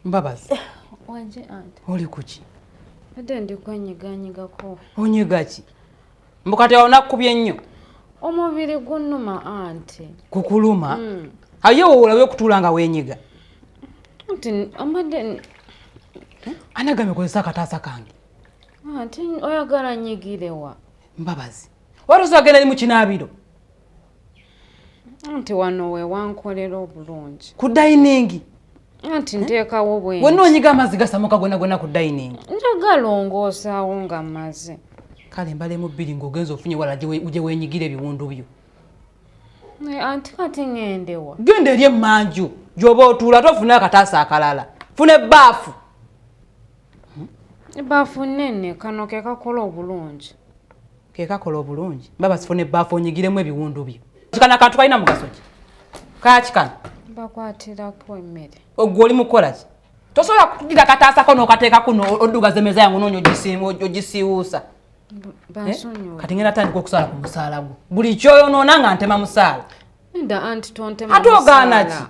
Mbabazi. Wanje anti. Oli kuki? Ate ndi kwenyiganyigako. Onyiga ki? Mbu kati awo nakkubye nnyo. Omubiri gunnuma anti. Kukuluma? Mm. Aye woolabe okutuula nga weenyiga. Anti ambadde Anagambye kozesa akataasa kange. Anti oyagala nyigirewa? Mbabazi. Wali osobola genda eri mu kinaabiro. Anti wano we wankolera obulungi. Ku dayiningi. Anti nteekawo bwe. Wonna onyiga amazzi gasamuka gonna gonna ku dayiningi. Njagala ongoosaawo nga mmaze. Kale mbalemu bbiri ng'ogenza ofunye wala gye weenyigira ebiwundu byo. Anti kati ŋŋendewa? Genda eri emmanju gy'oba otuula ate ofune akataasa akalala. Funa ebbaafu. Ebbaafu nnene kano ke kakola obulungi. Ke kakola obulungi. Mbaba sifuna ebbaafu onyigiremu ebiwundu byo. Kano akantu kalina mugaso ki? Kaaki kano? Bakwatirako emmere. Ogwo oli mukukola ki? Tosobola kugira kataasako n'okateeka kuno oddugaza emmeeza yange onoonya ogisiiwuusa. Bansonyiwe. Kati ngenda tandika okusala ku musaala gwo. Buli kyoyonoona nga ntema musaala. Nedda anti tontema Ate ogaana ki?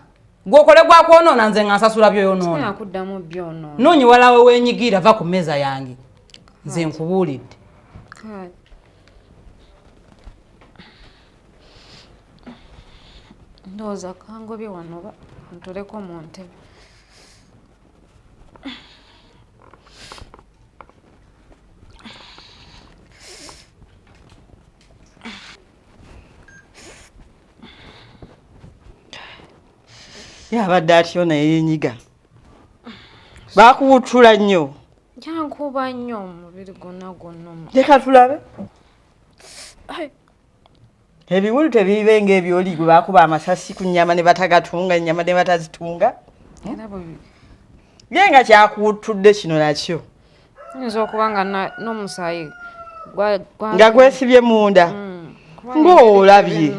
Gw'okole gwa kwonoona nze nga nsasula by'oyonoona. Sigenda kuddamu byonoona. Noonya wala we weenyigira va ku mmeeza yange. Nze nkubuulidde. Kale. Ndowooza kangobye wano oba ntuleko mu ntebe. Yabadde atyo naye yenyiga. Bakuwutula nnyo. Yankuba nnyo omubiri gwonna gunnuma. Leka tulabe. Ebiwundu tebibe ng'ebyoli gwe bakuba amasasi ku nnyama ne batagatunga, ennyama ne batazitunga. Ye nga kyakuwuttudde kino nakyo. Nyinza okuba nga n'omusaayi nga gwesibye munda. Ng'olabye.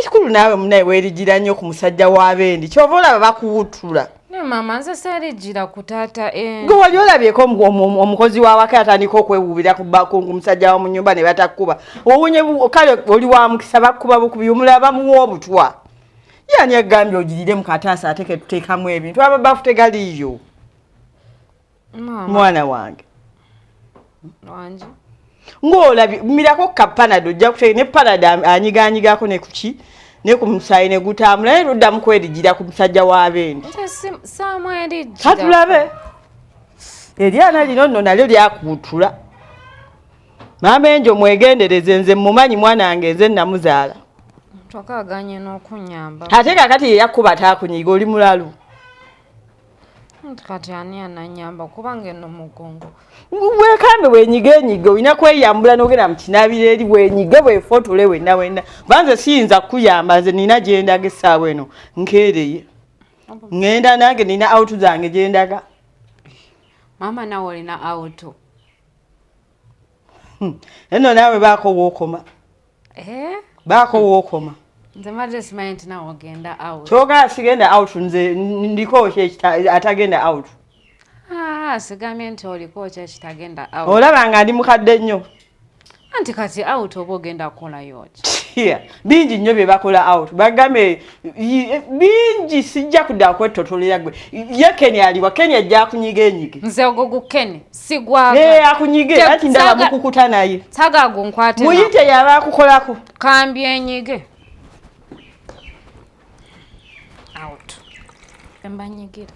Ekikulu naawe munaye weerigira nnyo ku musajja w'abendi kyova olaba bakuwutula. Naye maama nze seerigira ku taata endi. Gwe wali olabyeko omukozi w'awaka atandika okwewuubira ku musajja wa mu nnyumba ne batakkuba. Owunye kale oli wa mukisa bakkuba bukubi omulala bamuwa obutwa. Ye ani agambye ogirire mu kataasa ate ke tuteekamu ebintu amabafu tegaliiyo. Mwana wange. Wangi. Ng'olabye mirako ka panado ojja kuteeka ne panado anyiganyigako ne kuki ne ku musaayi ne gutambula naye luddamu kwerigira ku musajja w'abendi. Samwerijira. Katulabe. Eryana lino nno nalyo lyakuwutula. Maama Enjo mwegendereze nze mmumanyi mwana wange nze namuzaala. Twakaganye n'okunnyamba. Ate kaakati ye yakkuba taakunyiga oli mulalu. Kati ani ananyamba kubanga eno mugongo. Wekambe wenyige enyige olina kweyambula n'ogenda mu kinaabiro eri wenyige weefotole wenna wenna. Banze siyinza kukuyamba nze nina gye ndaga essaawa eno nkeereye. Ŋŋenda nange nina awutu zange gye ndaga. Maama nawe olina awutu. Eno naawe baako wookoma. Baako wookoma. Nze mbadde simanyi nti nawe ogenda out. Kyogala sigenda out nze ndiko ki atagenda out. Sigambye nti oliko ki ekitagenda out. Olaba nga ndi mukadde nnyo. Anti kati out oba ogenda kukolayo ki? Bingi nnyo bye bakola out. Bagambe bingi sijja kudda kwetotolera gwe. Ye Ken aliwa Ken ajja akunyiga enyige. Nze ogwo gu Ken sigwaga. Akunyige ati ndaba mukukuta naye. Saga gunkwate. Muyite yaba akukolako. Kambi enyige. Out. Mbanyigira.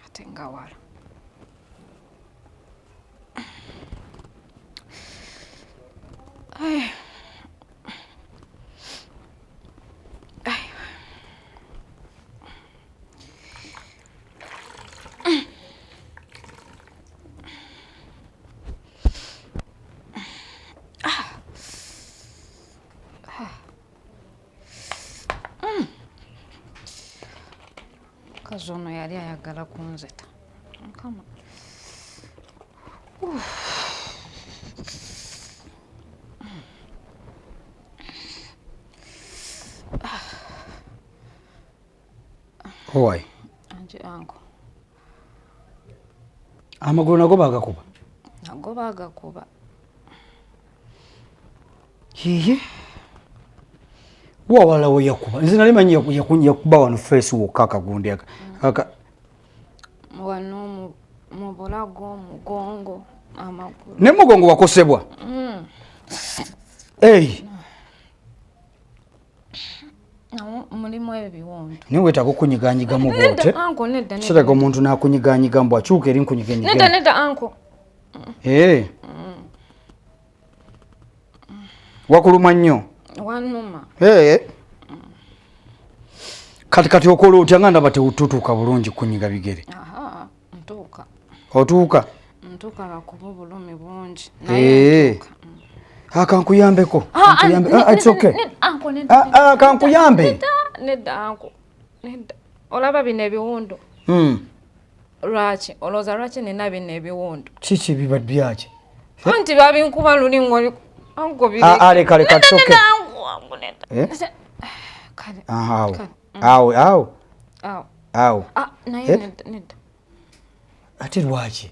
Ate nga wala. Ay. Ay. Mukazi ono yali ayagala kunzita. Mukama. Owai. Anji anko. Amagulu nago bagakuba? Nago bagakuba. Yiye. Wawala we yakuba. Nze nali manyi yakuba wano face wokka akagundi aka. Aka wano mu bulago, mugongo, amagulu. Ne mugongo wakosebwa? Hey. Mulimu ebiwundu. Naye weetaaga okunyiganyigamu bw'ote. Anko nedda. Kireka omuntu n'akunyiganyiga mbu akyuka eri nkunyiganyiga. Nedda nedda anko. Wakuluma nnyo? Wanuma. Kati okola otya nga ndaba tetutuuka bulungi kunyiga bigere? Aha, ntuuka. Otuuka? Ntuuka lwakuba obulumi bungi. Naye ntuuka. Kankuyambeko. It's okay. Anko nedda. Kankuyambe. Nedda anko. Nedda. Olaba bino ebiwundu. Lwaki? Olowooza lwaki nina bino ebiwundu? Kiki biba byaki? Anti babinkuba luli ng'oli anko biri. Leka leka, it's okay. Anko nedda. Kale. Awo. Awo awo. Awo. Awo. Naye nedda nedda. Ate lwaki?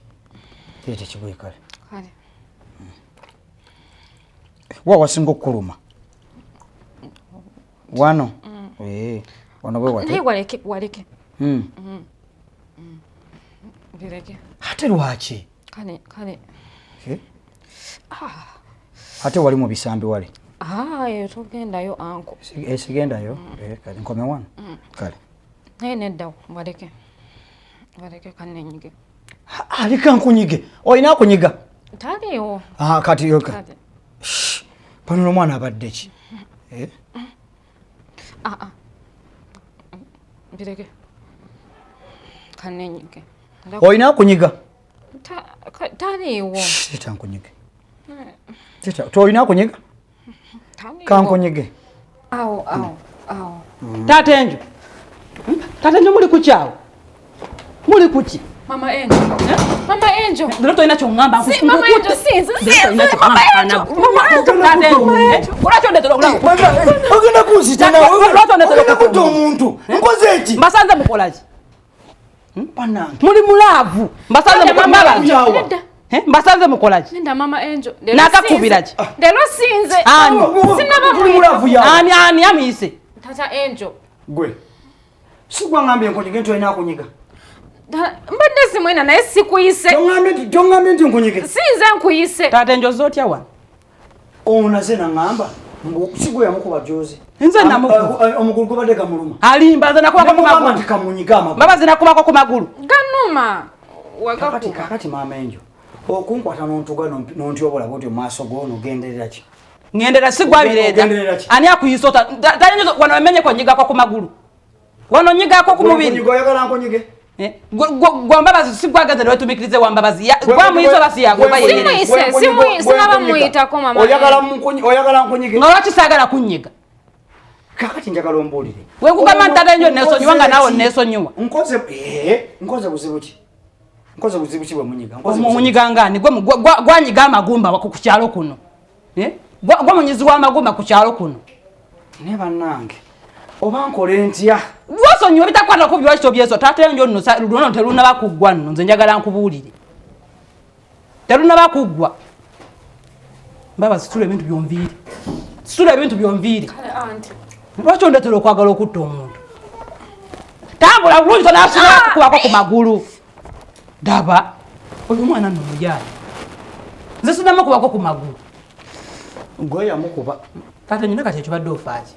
Leeta ekigoye kale. Kale. Wa wasinga okukuluma? Wano? Wano bwe wate? Naye waleke, waleke. Bireke. Ate lwaki? Kale, kale. Ate wali mu bisambi wali? Eyo togendayo anko. Sigendayo? Kale nkome wano. Kale. Naye nedda waleke. Waleke kanenyige. Aleka nkunyige. Olina akunyiga? Taliiwo. Kati yoka. Pano n'omwana abadde ki? Bireke. Kanenyige. Olina akunyiga? Taliiwo. Teta nkunyige. Teta, tolina akunyiga? Kankunyige. Awo, awo, awo. Taata Enjo. Taata Enjo muli kuki awo? Muli kuki? Mama Angel. Mama Angel. Leero tolina ky'oŋŋamba. Si, Mama Angel, si, si, si, Mama Angel. Mama Angel. Taata Angel. Lwaki ondeetera okulaba? Ogenda kunzita naawe. Lwaki ondeetera Ogenda kutta omuntu. Nkoze ki? Mbasanze mukola ki? Bannange. Muli mu laavu. Mbasanze mukola ki? Nedda. Mbasanze mukola ki? Nedda Mama Angel. Nakakubira ki? Leero sinze. Ani? Sinaba Tuli mu laavu yawe. Ani ani amuyise? Tata Angel. Gwe. Si gwe ngambye nkunyige nti olina akunyiga. Mbadde simwena naye sikuyise. Toŋŋambye nti nkunyige. Sinze nkuyise. Taata Angel z'otya wano? Onaze naŋŋamba mbu si gwe yamukuba joozi. Nze namukuba. Omugulu gubadde gamuluma. Alimba nze nakubako ku magulu. Nti kamunyiga amagulu. Mbabazi nakubako ku magulu. Ganuma. Kakati Mama Angel. Okunkwata n'ontuga n'ontyobola bw'otyo mu maaso go n'ogenderera ki? Ngendera si gwabireeta. Ani akuyisa ota? Taata Angel wano wamenyeko nnyigako ku magulu. Wano nnyigako ku mubiri. Oyagala nkunyige? Gwa Mbabazi si gwageze ne weetumiikirize wa Mbabazi. Gwamuyise oba si yagoba yeyereza? Simuyise, sinaba muyitako mama. Oyagala nkunyige? Nga lwaki saagala kunyiga? Kakati njagala ombuulire. We nkugamba nti Taata Angel neesonyiwa nga naawe neesonyiwa. Nkoze buzibu ki? Nkoze buzibu ki bwe munyiga? Omunyiga ng'ani? Gwanyiga amagumba ku kyalo kuno. Gwa munyizi w'amagumba ku kyalo kuno. Ne bannange. Oba nkole ntya? Lwosonyiwa ebitakwatako lwaki tobyeso? Taata Angel nno luno terunnaba kuggwa nno, nze njagala nkubuulire. Terunnaba kuggwa. Mbabazi situla ebintu byonviire. Situla ebintu byonviire. Lwaki ondeetera okwagala okutta omuntu? Tambula bulungi tonasobola kukubako ku magulu. Daba, oyo omwana nno muyaaya. Nze sinnamukubako ku magulu. Gwe yamukuba. Taata Angel kati ekibadde ofaaki?